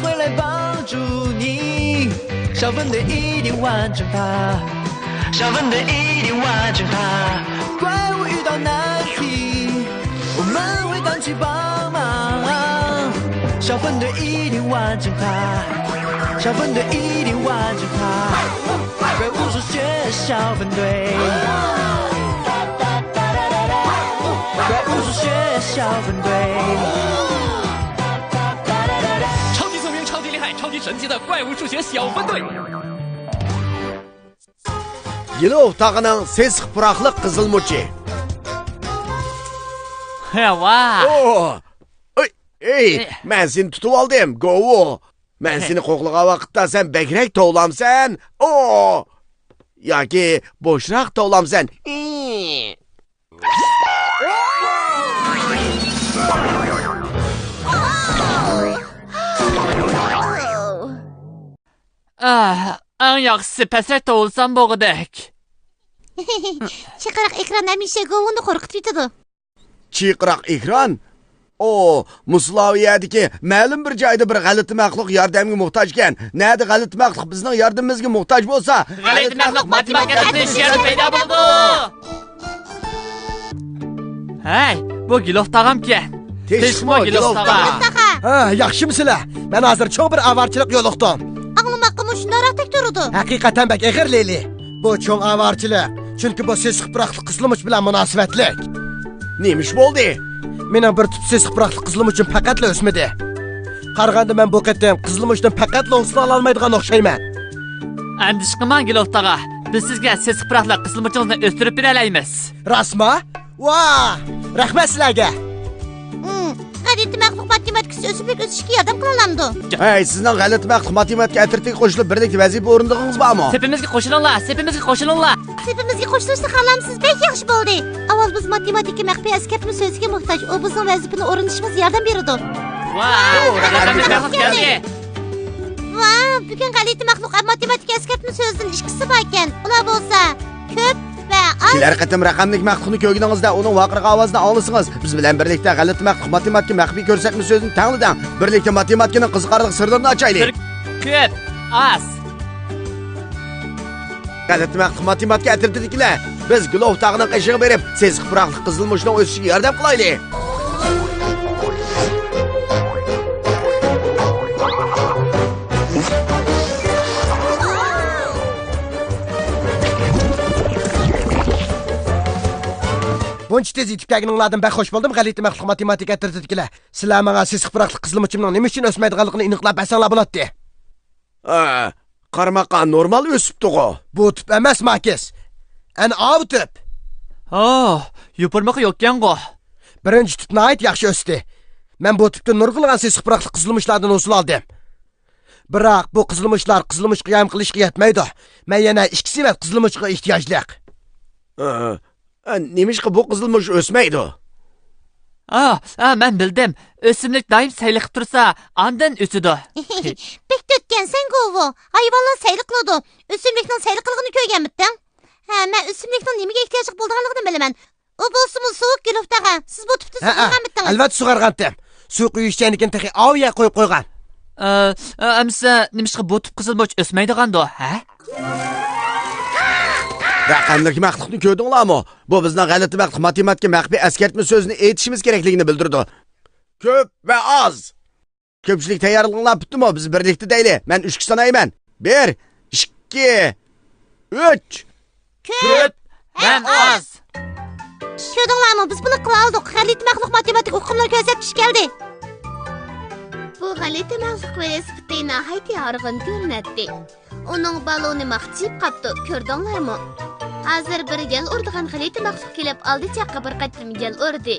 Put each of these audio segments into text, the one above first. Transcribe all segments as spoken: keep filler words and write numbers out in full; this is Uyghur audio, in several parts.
会来帮助你。小分队一定完成它，小分队一定完成它。怪物遇到难题，我们会赶去帮忙。小分队一定完成它，小分队一定完成它。怪物是学校分队，怪物是学校分队。 超级聪明，超级厉害，超级神奇的怪物数学小分队。 يىلوف تاغىنىڭ سېسىق پۇراقلىق قىزىلمۇچى. ۋا! ئو! ئۆي، ئېي، ئېي. مەن سېنى تۇتۇۋالدىم، گوۋۇ. مەن سېنى قوغلىغان ۋاقىتتا سەن بەكرەك توۋلامسەن؟ ئو! ياكى بوشراق توۋلامسەن؟ ئېي. ئاھ، ئەڭ ياخشىسى پەسرەك توۋلىسام بولغۇدەك. چىقىرىق ئېكران ھەمىشە گوۋۇنى قورقۇتۇۋېتىدۇ. چىقىرىق ئېكران؟ ئو، مۇسۇ لاۋا يەردىكى مەلۇم بىر جايدا بىر غەلىتە مەخلۇق ياردەمگە موھتاج ئىكەن. نەدە غەلىتە مەخلۇق بىزنىڭ ياردىمىمىزگە موھتاج بولسا، غەلىتە مەخلۇق ماتېماتىكا ئەترىتى يەردە پەيدا بولىدۇ. ھەي، بۇ گىلوف تاغامكەن. تىنچمۇ، تىنچمۇ، گىلوف تاغا؟ تاغا. ھە، ياخشىمۇسىلەر؟ مەن ھازىر چوڭ بىر ئاۋارىچىلىق يولۇقتۇم. ئاڭلىماققىمۇ شۇنداقراق تەك تۇرىدۇ. ھەقىقەتەن بەك ئېغىر، لىلى. بۇ چوڭ ئاۋارىچىلىق، چۈنكى بۇ سېسىق پۇراقلىق قىزىلمۇچ بىلەن مۇناسىۋەتلىك. نېمە ئىش بولدى؟ مېنىڭ بىر تۈپ سېسىق پۇراقلىق قىزىلمۇچۇم پەقەتلا ئۆسمىدى. قارىغاندا مەن بۇ قېتىم قىزىلمۇچتىن پەقەتلا ھوسۇل ئالالمايدىغان ئوخشايمەن. ئەندىشە قىلماڭ، گىلوف تاغا. بىز سىزگە سېسىق پۇراقلىق قىزىلمۇچىڭىزنى ئۆستۈرۈپ بېرەلەيمىز. راستمۇ؟ ۋاھ! رەھمەت سىلەرگە! ھىم، غەلىتە مەخلۇق ماتېماتىكىسى ئۆسۈملۈك ئۆسۈشىگە ياردەم قىلالامدۇ؟ ھەي، سىزنىڭ غەلىتە مەخلۇق ماتېماتىكا ئەترىتىگە قوشۇلۇپ، بىرلىكتە ۋەزىپە ئورۇندىغىڭىز بارمۇ؟ سېپىمىزگە قوشۇلۇڭلار، سېپىمىزگە قوشۇلۇڭلار! سېپىمىزگە قوشۇلۇشنى خالامسىز؟ بەك ياخشى بولدى! ئاۋۋال بىز ماتېماتىكا مەخپىي ئەسكەرتمە سۆزىگە موھتاج، ئۇ بىزنىڭ ۋەزىپىنى ئورۇندىشىمىزغا ياردەم بېرىدۇ. ۋاھ! ۋاھ! بۈگۈن غەلىتە مەخلۇق ئەسكەرتمە سۆزىدىن ئىككىسى باركەن. ئۇلار بولسا كۆپ ۋە ئاز. كېلەر قېتىم رەقەملىك مەخلۇقنى كۆرگىنىڭىزدە ئۇنىڭ ۋارقىرىغان ئاۋازىنى ئاڭلىسىڭىز، بىز بىلەن بىرلىكتە غەلىتە مەخلۇق ماتېماتىكا مەخپىي كۆرسەتمە سۆزىنى تەڭلىدىڭ. بىرلىكتە ماتېماتىكىنىڭ قىزىقارلىق سىرلىرىنى ئاچايلى. بىر كۆپ، ئاز. غەلىتە مەخلۇق ماتېماتىكا ئەترىتىدىكىلەر، بىز گلوۋ تاغنىڭ قېشىغا بېرىپ، سېسىق پۇراقلىق قىزىلمۇچنىڭ ئۆسۈشىگە ياردەم قىلايلى. بۇنچە تېز يېتىپ كەلگىنىڭلاردىن بەك خوش بولدۇم، غەلىتە مەخلۇق ماتېماتىكا ئەترىتىدىكىلەر. سىلەر ماڭا سېسىق پۇراقلىق قىزىلمۇچۇمنىڭ نېمە ئۈچۈن ئۆسمەيدىغانلىقىنى ئېنىقلاپ بەرسەڭلار بولاتتى. ھە، قارىماققا نورمال ئۆسۈپتىغۇ. بۇ تۈپ ئەمەس، ماكىس. ئەنە ئاۋۇ تۈپ. ھا، يوپۇرمىقى يوقكەنغۇ. بىرىنچى تۈپ ناھايىتى ياخشى ئۆستى. مەن بۇ تۈپتىن نۇرغۇنلىغان سېسىق پۇراقلىق قىزىلمۇچلاردىن ھوسۇل ئالدىم. بىراق بۇ قىزىلمۇچلار قىزىلمۇچقا ياردەم قىلىشقا يەتمەيدۇ. مەن يەنە ئىككى سېۋەت قىزىلمۇچقا ئېھتىياجلىق. ھە، ھە، نېمىشقا بۇ قىزىلمۇچ ئۆسمەيدۇ؟ ئا، ئا، مەن بىلدىم. ئۆسۈملۈك دائىم سەيلە قىلىپ تۇرسا، ئاندىن ئۆسىدۇ. بەك تۆتكەنسەن، گوۋۇ. ھايۋانلار سەيلە قىلىدۇ. ئۆسۈملۈكنىڭ سەيلە قىلغىنى كۆرگەنمىتىڭ؟ ھە، مەن ئۆسۈملۈكنىڭ نېمىگە ئېھتىياجلىق بولىدىغانلىقىنى بىلىمەن. ئۇ بولسىمۇ سوغۇق، گىلوف تاغا. سىز بۇ تۈپتىن ھە، ھە، سۇغارغانمىدىڭىز؟ ئەلۋەتتە سۇغارغانتىم. سۇ قۇيۇش چەينىكىنى تېخى ئاۋۇ يەرگە قويۇپ قويغان. ئە، ئە، ئەمىسە نېمىشقا بۇ تۈپ قىزىلمۇچ ئۆسمەيدىغاندۇ، ھە؟ رەقەملىك مەخلۇقنى كۆردۈڭلارمۇ؟ بۇ بىزنىڭ غەلىتە مەخلۇق ماتېماتىكا مەخپىي ئەسكەرتمە سۆزىنى ئېيتىشىمىز كېرەكلىكىنى بىلدۈرىدۇ. كۆپ ۋە ئاز. كۆپچىلىك تەييارلىقىڭلار پۈتتىمۇ؟ بىز بىرلىكتە دەيلى. مەن ئۈچكە سانايمەن. بىر، ئىككى، ئۈچ. كۆپ ھەم ئاز. كۆردۈڭلارمۇ؟ بىز بۇنى قىلالىدۇق. غەلىتە مەخلۇق ماتېماتىكا ئۇقۇملىرى كۆرسەتكۈچى كەلدى. بۇ غەلىتە مەخلۇق ۋېلىسىپىتى ناھايىتى ھارغىن كۆرۈنەتتى. ئۇنىڭ بالونى ماختىشىپ قاپتۇ، كۆردۈڭلارمۇ؟ ھازىر بىر يەل ئۇرىدىغان غەلىتە مەخلۇق كېلىپ، ئالدى چاققا بىر قېتىم يەل ئۇردى.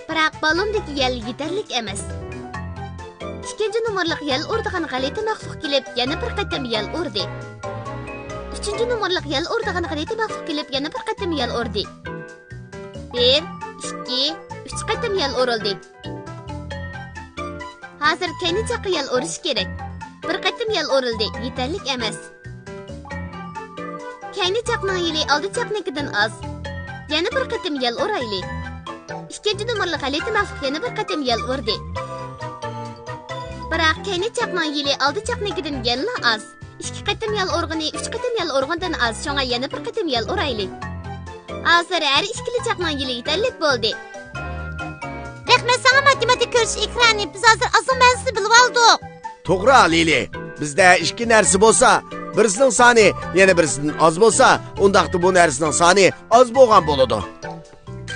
بىراق بالوندىكى يەل يېتەرلىك ئەمەس. ئىككىنچى نومۇرلۇق يەل ئۇرىدىغان غەلىتە مەخلۇق كېلىپ، يەنە بىر قېتىم يەل ئۇردى. ئۈچىنچى نومۇرلۇق يەل ئۇرىدىغان غەلىتە مەخلۇق كېلىپ، يەنە بىر قېتىم يەل ئۇردى. بىر، ئىككى، ئۈچ قېتىم يەل ئۇرۇلدى. ھازىر كەينى چاققا يەل ئۇرۇش كېرەك. بىر قېتىم يەل ئۇرۇلدى، يېتەرلىك ئەمەس. كەينى چاقنىڭ يېلى ئالدى چاقنىڭكىدىن ئاز. يەنە بىر قېتىم يەل ئۇرايلى. ئىككىنچى نومۇرلۇق غەلىتە مەخلۇق يەنە بىر قېتىم يەل ئۇردى. بىراق كەينى چاقنىڭ يېلى ئالدى چاقنىڭكىدىن يەنىلا ئاز. ئىككى قېتىم يەل ئۇرغىنى ئۈچ قېتىم يەل ئۇرغىنىدىن ئاز، شۇڭا يەنە بىر قېتىم يەل ئۇرايلى. ھازىر ھەر ئىككىلا چاقنىڭ يېلى يېتەرلىك بولدى. رەھمەت ساڭا، ماتېماتىكا كۆرسىتىش ئېكرانى. بىز ھازىر ئازنىڭ مەنىسىنى بىلىۋالدۇق. توغرا، لىلى. بىزدە ئىككى نەرسە بولسا، بىرسىنىڭ سانى يەنە بىرسىدىن ئاز بولسا، ئۇنداقتا بۇ نەرسىنىڭ سانى ئاز بولغان بولىدۇ.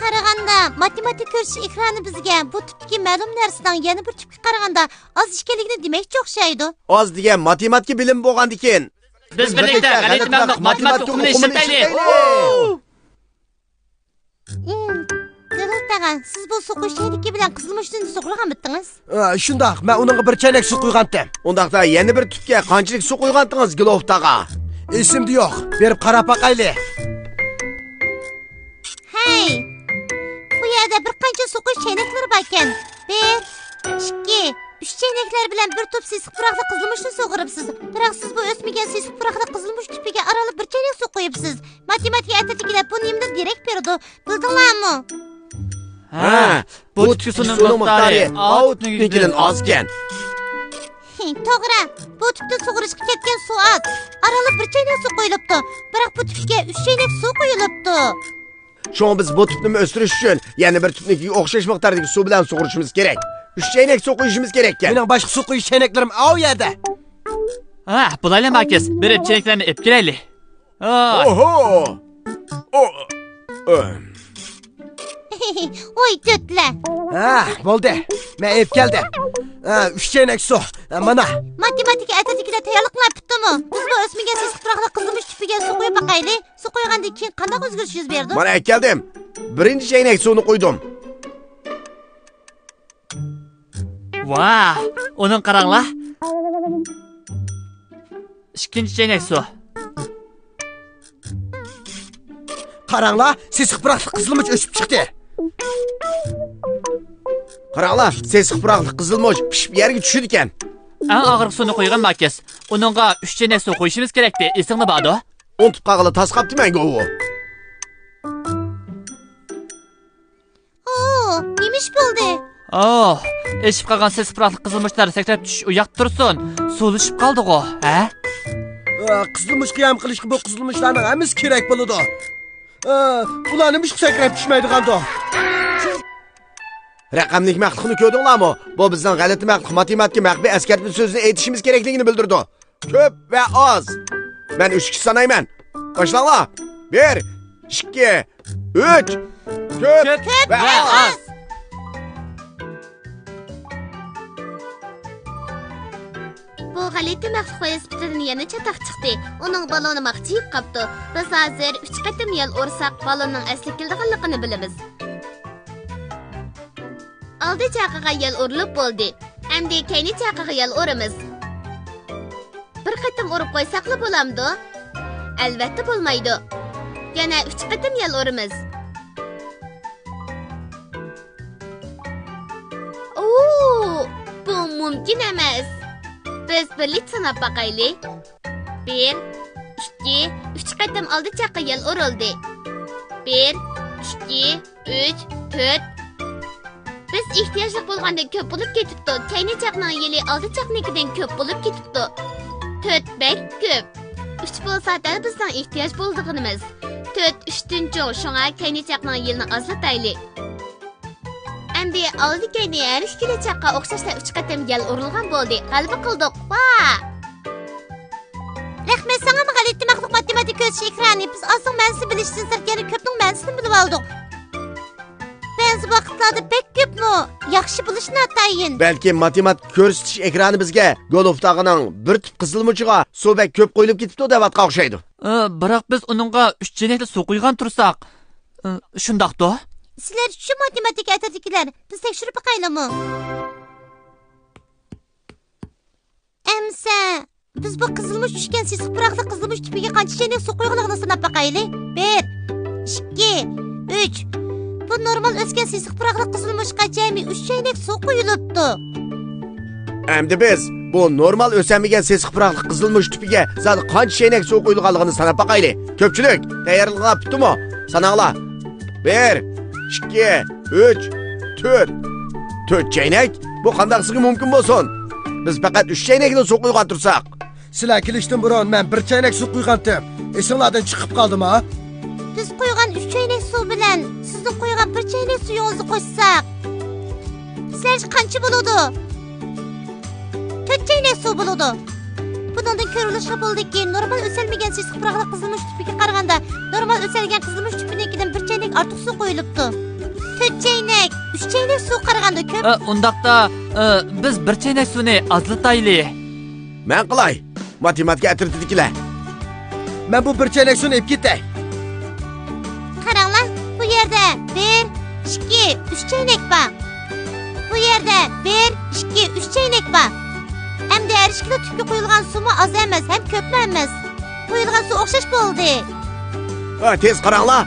قارىغاندا، ماتېماتىكا كۆرسىتىش ئېكرانى بىزگە بۇ تىپتىكى مەلۇم نەرسىنىڭ يەنە بىر تىپكە قارىغاندا ئاز ئىكەنلىكىنى دېمەكچى ئوخشايدۇ. ئاز دېگەن ماتېماتىكا بىلىمى بولغاندىكىن، بىز بىرلىكتە غەلىتە مەبلەغ ماتېماتىكا ئۇقۇمىنى ئىشلىتەيلى. گىلوف تاغا، سىز بۇ سۇ قۇيۇش چەينىكى بىلەن قىزىلمۇچنى سۇغۇرغانمىدىڭىز؟ ئا، شۇنداق، مەن ئۇنىڭغا بىر چەينەك سۇ قۇيغانتىم. ئۇنداقتا يەنە بىر تۈپكە قانچىلىك سۇ قۇيغانتىڭىز، گىلوف تاغا؟ ئېسىمدە يوق، بېرىپ قاراپ باقايلى. ھەي، بۇ يەردە بىر قانچە سۇ قۇيۇش چەينەكلىرى باركەن. بىر، ئىككى، ئۈچ چەينەكلەر بىلەن بىر تۈپ سېسىق پۇراقلىق قىزىلمۇچنى سۇغۇرۇپسىز. بىراق سىز بۇ ئۆسمىگەن سېسىق پۇراقلىق قىزىلمۇچ تۈپىگە ئارانلا بىر چەينەك سۇ قۇيۇپسىز. ماتېماتىكا ئەترىتىدىكىلەر بۇ نېمىدىن دېرەك بېرىدۇ، بىلدىڭلارمۇ؟ ھە، بۇ تۈپتىكى سۇنىڭ مىقدارى ئاۋۇ تۈپنىڭكىدىن ئازكەن. توغرا، بۇ تۈپتىن سۇغۇرۇشقا كەتكەن سۇ ئاز. ئارانلا بىر چەينەك سۇ قۇيۇلۇپتۇ. بىراق بۇ تۈپكە ئۈچ چەينەك سۇ قۇيۇلۇپتۇ. شۇڭا بىز بۇ تۈپنىمۇ ئۆستۈرۈش ئۈچۈن يەنە بىر تۈپنىڭكىگە ئوخشاش مىقداردىكى سۇ بىلەن سۇغۇرۇشىمىز كېرەك. ئۈچ چەينەك سۇ قۇيۇشىمىز كېرەككەن. مېنىڭ باشقا سۇ قۇيۇش چەينەكلىرىم ئاۋۇ يەردە. ھە، بولايلى ماكىس، بېرىپ چەينەكلەرنى ئېلىپ كېلەيلى. ھوي. ئوھو! ئو-، ئۆ. ھوي، تۆتلە. ھە، بولدى. مەن ئېلىپ كەلدىم. ھە، ئۈچ چەينەك سۇ. ھە، مانا. ماتېماتىكا ئەترىتىدىكىلەر تەييارلىقىڭلار پۈتتىمۇ؟ بىز بۇ ئۆسمىگەن سېسىق پۇراقلىق قىزىلمۇچ تۈپىگە سۇ قۇيۇپ باقايلى. سۇ قۇيغاندىن كېيىن قانداق ئۆزگىرىش يۈز بېرىدۇ؟ مانا ئەكەلدىم. بىرىنچى چەينەك سۇنى قۇيدۇم. ۋاھ، ئۇنىڭ قاراڭلار. ئىككىنچى چەينەك سۇ. قاراڭلار، سېسىق پۇراقلىق قىزىلمۇچ ئۆسۈپ چىقتى. قاراڭلار، سېسىق پۇراقلىق قىزىلمۇچ پىشىپ يەرگە چۈشىدىكەن. ئەڭ ئاخىرقى سۇنى قۇيغان ماكىس. ئۇنىڭغا ئۈچ چەينەك سۇ قۇيۇشىمىز كېرەكتى، ئېسىڭدە باردۇ؟ ئۇنتۇپ قالغىلى تاس قاپتىمەن، گوۋۇ. ئو، نېمە ئىش بولدى؟ ئو، ئېشىپ قالغان سېسىق پۇراقلىق قىزىلمۇچلار سەكرەپ چۈشۈش ئۇياقتا تۇرسۇن. سۇلىشىپ قالدىغۇ، ھە؟ ئا، قىزىلمۇچقا يەم قىلىشقا بۇ قىزىلمۇچلارنىڭ ھەممىسى كېرەك بولىدۇ. ئا، بۇلار نېمىشقا سەكرەپ چۈشمەيدىغاندۇ؟ رەقەملىك مەخلۇقنى كۆردۈڭلارمۇ؟ بۇ بىزنىڭ غەلىتە مەخلۇق ماتېماتىكا مەخپىي ئەسكەرتمە سۆزىنى ئېيتىشىمىز كېرەكلىكىنى بىلدۈرىدۇ. كۆپ ۋە ئاز. مەن ئۈچكە سانايمەن. باشلاڭلار. بىر، ئىككى، ئۈچ. كۆپ ۋە ئاز. بۇ غەلىتە مەخلۇق ۋېلىسىپىتىدىن يەنە چاتاق چىقتى. ئۇنىڭ بالونى ماخچىيىپ قاپتۇ. بىز ھازىر ئۈچ قېتىم يەل ئۇرساق، بالوننىڭ ئەسلىگە كېلىدىغانلىقىنى بىلىمىز. ئالدى چاقىغا يەل ئۇرۇلۇپ بولدى. ئەمدى كەينى چاقىغا يەل ئۇرىمىز. بىر قېتىم ئۇرۇپ قويساقلا بولامدۇ؟ ئەلۋەتتە بولمايدۇ. يەنە ئۈچ قېتىم يەل ئۇرىمىز. ئوو، بۇ مۇمكىن ئەمەس. بىز بىرلىكتە ساناپ باقايلى. بىر، ئىككى، ئۈچ قېتىم ئالدى چاققا يەل ئۇرۇلدى. بىر، ئىككى، ئۈچ، تۆت. بىز ئېھتىياجلىق بولغاندىن كۆپ بولۇپ كېتىپتۇ. كەينى چاقنىڭ يېلى ئالدى چاقنىڭكىدىن كۆپ بولۇپ كېتىپتۇ. تۆت بەك كۆپ. ئۈچ بولسا دەل بىزنىڭ ئېھتىياج بولىدىغىنىمىز. تۆت ئۈچتىن چوڭ، شۇڭا كەينى چاقنىڭ يېلىنى ئازلىتايلى. ئەمدى ئالدى كەينى ھەر ئىككىلا چاققا ئوخشاشلا ئۈچ قېتىم يەل ئۇرۇلغان بولدى. غەلىبە قىلدۇق. ۋا! رەھمەت ساڭا، غەلىتە مەخلۇق ماتېماتىكا كۆرسىتىش ئېكرانى. بىز ئازنىڭ مەنىسىنى بىلىشتىن سىرت يەنە كۆپنىڭ مەنىسىنى بىلىۋالدۇق. بەزى ۋاقىتلاردا بەك كۆپمۇ؟ ياخشى بولۇشى ناتايىن. بەلكىم ماتېماتىكا كۆرسىتىش ئېكرانى بىزگە گولۇف تاغىنىڭ بىر تۈپ قىزىلمۇچىغا سۇ بەك كۆپ قۇيۇلۇپ كېتىپتۇ دەۋاتقان ئوخشايدۇ. ئى، بىراق بىز ئۇنىڭغا ئۈچ چەينەكلا سۇ قۇيغان تۇرساق. ئى، شۇنداقتۇ؟ سىلەر چۈشۈ ماتېماتىكا ئەترىتىدىكىلەر، بىز تەكشۈرۈپ باقايلىمۇ؟ ئەمسە، بىز بۇ قىزىلمۇچ چۈشكەن سېسىق پۇراقلىق قىزىلمۇچ تۈپىگە قانچە چەينەك سۇ قۇيغانلىقىنى ساناپ باقايلى. بىر، ئىككى، ئۈچ. بۇ نورمال ئۆسكەن سېسىق پۇراقلىق قىزىلمۇچقا جەمئىي ئۈچ چەينەك سۇ قۇيۇلۇپتۇ. ئەمدى بىز بۇ نورمال ئۆسەلمىگەن سېسىق پۇراقلىق قىزىلمۇچ تۈپىگە زادى قانچە چەينەك سۇ قۇيۇلغانلىقىنى ساناپ باقايلى. كۆپچىلىك، تەييارلىقلار پۈتتىمۇ؟ ساناڭلار. بىر، ئىككى، ئۈچ، تۆت. تۆت چەينەك؟ بۇ قانداقسىغا مۇمكىن بولسۇن؟ بىز پەقەت ئۈچ چەينەكلا سۇ قۇيغان تۇرساق. سىلەر كېلىشتىن بۇرۇن مەن بىر چەينەك سۇ قۇيغانتىم. ئېسىڭلاردىن چىقىپ قالدىما؟ بىز قۇيغان ئۈچ چەينەك سۇ بىلەن سىزنىڭ قۇيغان بىر چەينەك سۇيىڭىزنى قوشساق، سىلەرچە قانچە بولىدۇ؟ تۆت چەينەك سۇ بولىدۇ. بۇنىڭدىن كۆرۈۋېلىشقا بولىدۇكى، نورمال ئۆسەلمىگەن سېسىق پۇراقلىق قىزىلمۇچ تۈپىگە قارىغاندا، نورمال ئۆسەلگەن قىزىلمۇچ تۈپىنىڭكىدىن بىر چەينەك ئارتۇق سۇ قۇيۇلۇپتۇ. تۆت چەينەك، ئۈچ چەينەك سۇغا قارىغاندا كۆپ. ئە، ئۇنداقتا، ئە، بىز بىر چەينەك سۇنى ئازلىتايلى. مەن قىلاي. ماتېماتىكا ئەترىتىدىكىلەر. مەن بۇ بىر چەينەك سۇنى ئېلىپ كېتەي. قاراڭلار، بۇ يەردە بىر، ئىككى، ئۈچ چەينەك بار. بۇ يەردە بىر، ئىككى، ئۈچ چەينەك بار. ئەمدى ھەر ئىككىلا تۈپكە قۇيۇلغان سۇمۇ ئاز ئەمەس ھەم كۆپمۇ ئەمەس. قۇيۇلغان سۇ ئوخشاش بولدى. ھە، تېز قاراڭلار.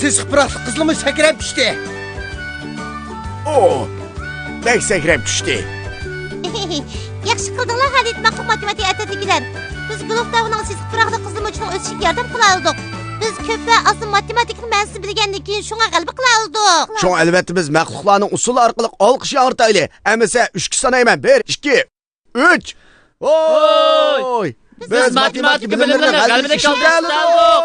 سېسىق پۇراقلىق قىزىلمۇچ سەكرەپ چۈشتى. ئو، بەك سەكرەپ چۈشتى. ياخشى قىلدىڭلار، خالىد، مەخلۇق ماتېماتىكا ئەترىتىدىكىلەر. بىز گولف داۋىنىڭ سېسىق پۇراقلىق قىزىلمۇچىنىڭ ئۆسۈشىگە ياردەم قىلالىدۇق. بىز كۆپ ۋە ئازدىن ماتېماتىكىنىڭ مەنىسىنى بىلگەندىن كېيىن شۇڭا غەلىبە قىلالىدۇق. شۇڭا ئەلۋەتتە بىز مەخلۇقلارنىڭ ئۇسسۇلى ئارقىلىق ئالقىش ياڭرىتايلى. ئەمىسە ئۈچكە سانايمەن. بىر، ئىككى، ئۈچ. ھوي! بىز ماتېماتىكا بىلىملىرىنى غەلىبىلىك ئىشلىتەلىدۇق.